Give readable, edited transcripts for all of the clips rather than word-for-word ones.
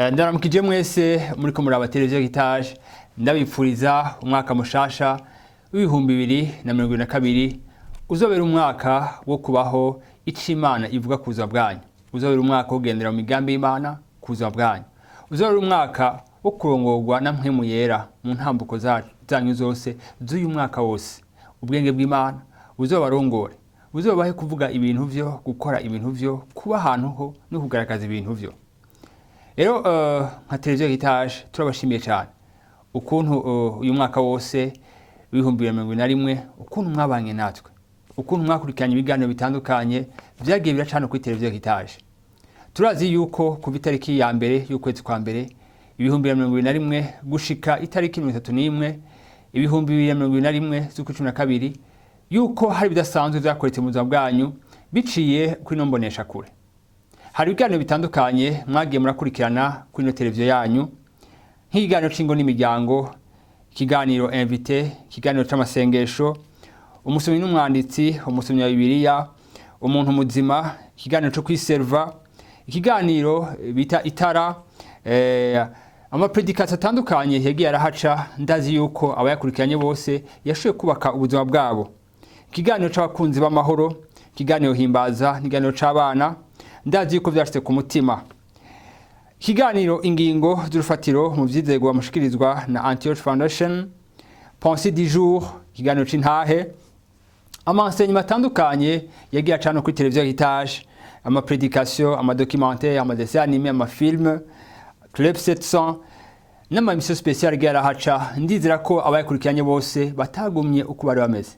Ndaramukije mwese muriko muraba televiziyo Heritage, ndabipfuriza umwaka mushasha w'2022 uzobera umwaka wo kubaho ico Imana ivuga ku buzima bwanyu, uzobera umwaka wo kugendera mu migambi y'Imana ku buzima bwanyu, uzobera umwaka wo kurongorwa na Mpwemu Yera mu ntambuko zanyu zose z'uyu mwaka wose. Ubwenge bw'Imana buzobarongore, buzobahe kuvuga ibintu vyo, gukora ibintu vyo, kuba ahantu ho no kugaragaza ibintu vyo. Rero nka televiziyo Heritage turabashimiye cyane ukuntu uyu mwaka wose w'2021 ukuntu mwabanye natwe, ukuntu mwakurikiranye ibiganiro bitandukanye vyagiye biracana kuri televiziyo Heritage. Turazi yuko kuva itariki ya 1 y'ukwezi kwa mbere 2021 gushika itariki 31 2021 z'ukwa 12, yuko hari ibidasanzwe vyakoretse mu buzima bwanyu biciye kuri ino mboneshakure. Hari ibiganiro bitandukanye mwagiye murakurikirana kuri ino televiziyo yanyu, nk'ikiganiro c'ingo n'imiryango, ikiganiro invité, ikiganiro c'amasengesho, umusomyi n'umwanditsi, umusomyi wa Bibiliya, umuntu muzima, ikiganiro co kwiserva, ikiganiro bita itara, ama prédications atandukanye yagiye arahaca. Ndazi yuko abayakurikiranye bose yashoboye kubaka ubuzima bwabo. Ikiganiro c'abakunzi b'amahoro, ikiganiro himbaza, ikiganiro c'abana, ndazi yuko vyashitse ku mutima. Ikiganiro ingingo z'urufatiro mu vyizegwa mushikirizwa na Antioch Foundation, Pensée du jour, ikiganiro c'intahe, ama enseignements atandukanye yagiye acana kuri televiziyo Heritage, ama prédications, ama documentaires, ama dessins animés, ama films, Club 700 n'ama émissions spéciales yagiye arahaca. Ndizera ko abayakurikiranye bose batagumye uko bari bameze.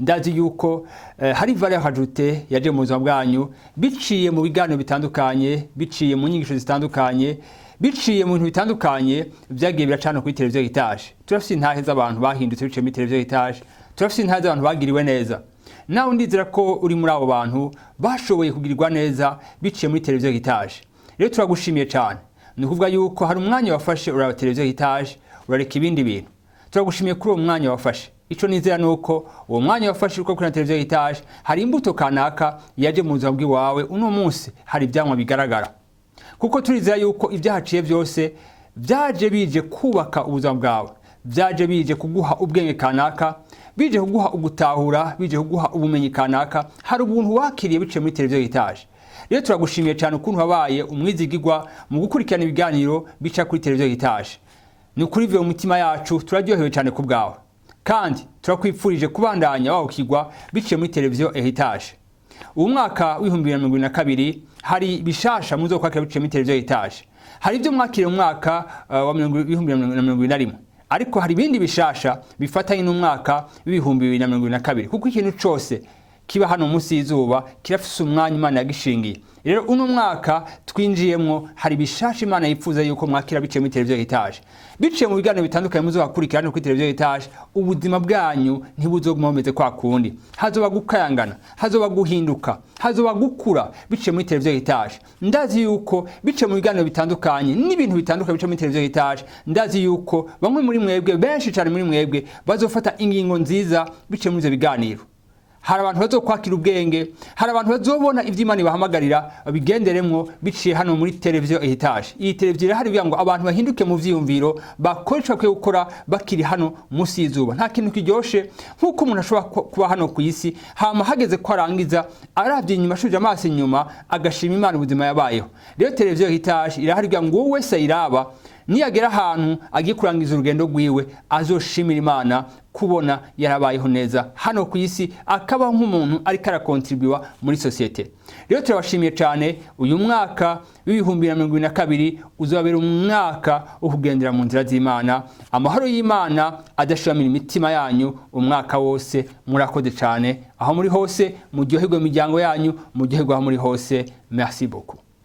Ndazi yuko hari valeur ajoutée yaje mu buzima bwanyu biciye mu biganiro bitandukanye, biciye mu nyigisho zitandukanye, biciye mu bintu bitandukanye byagiye biracana kuri televiziyo Heritage. Turafise intahe z'abantu bahindutse biciye muri televiziyo Heritage, turafise intahe z'abantu bagiriwe neza. Nawe ndizera ko uri muri abo bantu bashoboye kugirirwa neza biciye muri televiziyo Heritage. Rero turagushimiye cyane. Ni ukuvuga yuko hari umwanya wafashe uraba televiziyo Heritage, urareka ibindi bintu. Turagushimiye kuri uwo mwanya wafashe. Ico nizera nuko uwo mwanya wafashe uko kuri televiziyo Heritage hari imbuto kanaka yaje mu buzima bw'iwawe. Uno munsi hari ivyamwa bigaragara, kuko turizera yuko ibyahaciye byose byaje bije kubaka ubuzima bwawe, byaje bije kuguha ubwenge kanaka, bije kuguha ugutahura, bije kuguha ubumenyi kanaka. Hari ubuntu wakiriye biciye muri televiziyo Heritage. Rero turagushimiye cyane ukuntu wabaye umwizigirwa mu gukurikirana ibiganiro bica kuri televiziyo Heritage. Ni ukuri bivuye mu mitima yacu, turaryohewe cyane ku bwawe, kandi turakwipfurije kubandanya wawukirwa biciye muri televiziyo Heritage. Uwu mwaka w'2022 hari bishasha muzokwakira biciye muri televiziyo Heritage. Hari ibyo mwakiriye mu mwaka wa 2021, ariko hari ibindi bishasha bifatanye n'umwaka w'2022, kuko ikintu cose kiba hano munsi y'izuba kirafise umwanya Imana yagishingiye. Rero uno mwaka twinjiyemwo hari bishasha Imana yifuza yuko mwakira biciye muri televiziyo Heritage, biciye mu biganiro bitandukanye muzobakurikira hano kuri televiziyo Heritage. Ubuzima bwanyu ntibuzoguma bumeze kwa kundi. Hazoba gukayangana, hazoba guhinduka, hazoba gukura biciye muri televiziyo Heritage. Ndazi yuko biciye mu biganiro bitandukanye n'ibintu bitandukanye biciye muri televiziyo Heritage, ndazi yuko bamwe muri mwebwe, benshi cyane muri mwebwe, bazofata ingingo nziza biciye muri ivyo biganiro. Hari abantu bazokwakira ubwenge, hari abantu bazobona ivyo Imana ibahamagarira babigenderemwo biciye hano muri televiziyo Heritage. Iyi televiziyo irahari kugira ngo abantu bahinduke mu vyiyumviro, bakore ico bakwiye gukora bakiri hano munsi y'izuba. Nta kintu kiryoshe nk'uko umuntu ashobora kuba hano ku isi, hama hageze ko arangiza, aravye inyuma, ashubije amaso inyuma, agashima Imana ubuzima yabayeho. Rero televiziyo Heritage irahari kugira ngo uwo wese ayiraba, niyagera ahantu agiye kurangiza urugendo rwiwe, azoshimira Imana kubona yarabayeho neza hano ku isi, akabaho nk'umuntu ariko arakontribuwa muri société. Rero turabashimiye cyane. Uyu mwaka w'2022 uzabera umwaka wo kugendera mu nzira z'Imana. Amahoro y'Imana adashiramira imitima yanyu umwaka wose. Murakoze cyane aho muri hose, muryoherwe mu miryango yanyu, muryoherwe aho muri hose. Merci beaucoup.